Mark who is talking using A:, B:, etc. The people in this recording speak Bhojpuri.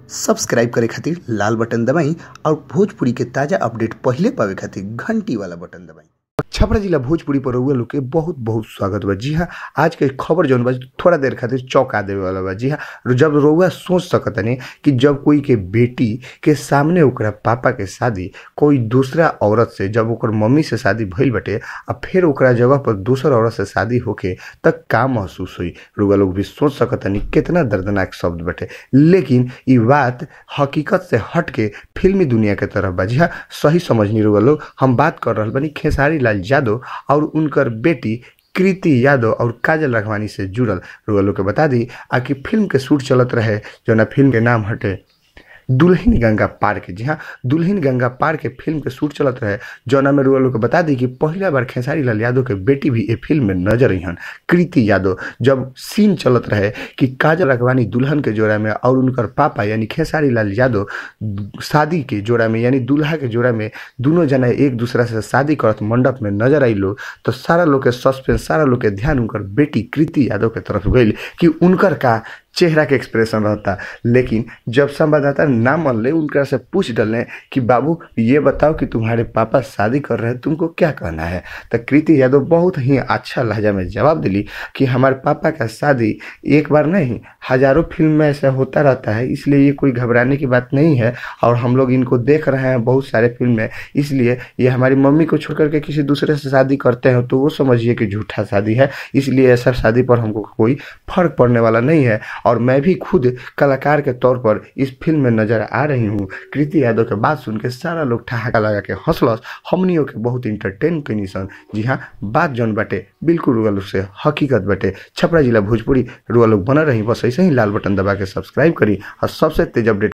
A: सब्सक्राइब करे खातिर लाल बटन दबाई और भोजपुरी के ताजा अपडेट पहिले पावे खातिर घंटी वाला बटन दबाई।
B: छपरा जिला भोजपुरी पर रउआ लोग के बहुत बहुत स्वागत बा। जी हाँ, आज के खबर जौन बा थोड़ा देर खातिर चौंका देवे वाला बा। जी हाँ, जब रउआ सोच सकतनी कि जब कोई के बेटी के सामने ओकरा पापा के शादी कोई दूसरा औरत से, जब ओकर मम्मी से शादी भइल बाटे आ फिर ओकरा जगह पर दूसर औरत से शादी होके त का महसूस होई, रउआ लोग भी सोच सकतनी कितना दर्दनाक शब्द बाटे। लेकिन ई बात हकीकत से हट के फिल्मी दुनिया के तरफ बा। जी हाँ, सही समझनी रउआ लोग, हम बात कर रहल बानी खेसारी लाल यादव और उनकर बेटी कृति यादव और काजल राघवानी से जुड़ल। रउआ लोग के बता दी आ कि फिल्म के शूट चलत रहे जौना फिल्म के नाम हटे दुल्हन गंगा पार के। जी हाँ, दुल्हन गंगा पार के फिल्म के शूट चलत रहे जौना में रउआ लोग के बता दी कि पहला बार खेसारी लाल यादव के बेटी भी ए फिल्म में नजर अइहन, कृति यादव। जब सीन चलत रहे कि काजल राघवानी दुल्हन के जोड़ा में और उनकर पापा यानी खेसारी लाल यादव शादी के जोड़ा में यानी दूल्हा के जोड़ा में दोनों जना एक दूसरा से शादी करत मंडप में नजर आई लोग, तो सारा लोग के सस्पेंस, सारा लोग के ध्यान उनकर बेटी कृति यादव के तरफ गई कि उनकर का चेहरा के एक्सप्रेशन रहता। लेकिन जब संवाददाता ना मान ले, उनका से पूछ डाले कि बाबू ये बताओ कि तुम्हारे पापा शादी कर रहे हैं, तुमको क्या कहना है, तो कृति यादव बहुत ही अच्छा लहजा में जवाब दिली कि हमारे पापा का शादी एक बार नहीं हजारों फिल्म में ऐसा होता रहता है, इसलिए ये कोई घबराने की बात नहीं है और हम लोग इनको देख रहे हैं बहुत सारे फिल्म में, इसलिए ये हमारी मम्मी को छोड़ करके किसी दूसरे से शादी करते हैं तो वो समझिए कि झूठा शादी है, इसलिए ऐसा शादी पर हमको कोई फर्क पड़ने वाला नहीं है और मैं भी खुद कलाकार के तौर पर इस फिल्म में नजर आ रही हूँ। कृति यादव के बात सुन के सारा लोग ठहाका लगा के हंसलस, हमनियों के बहुत इंटरटेन कनी सन। जी हाँ, बात जौन बाटे बिल्कुल रुआ लोग से हकीकत बाटे। छपरा जिला भोजपुरी रुआ लोग बना रही, बस ऐसे ही लाल बटन दबा के सब्सक्राइब करी और सबसे तेज अपडेट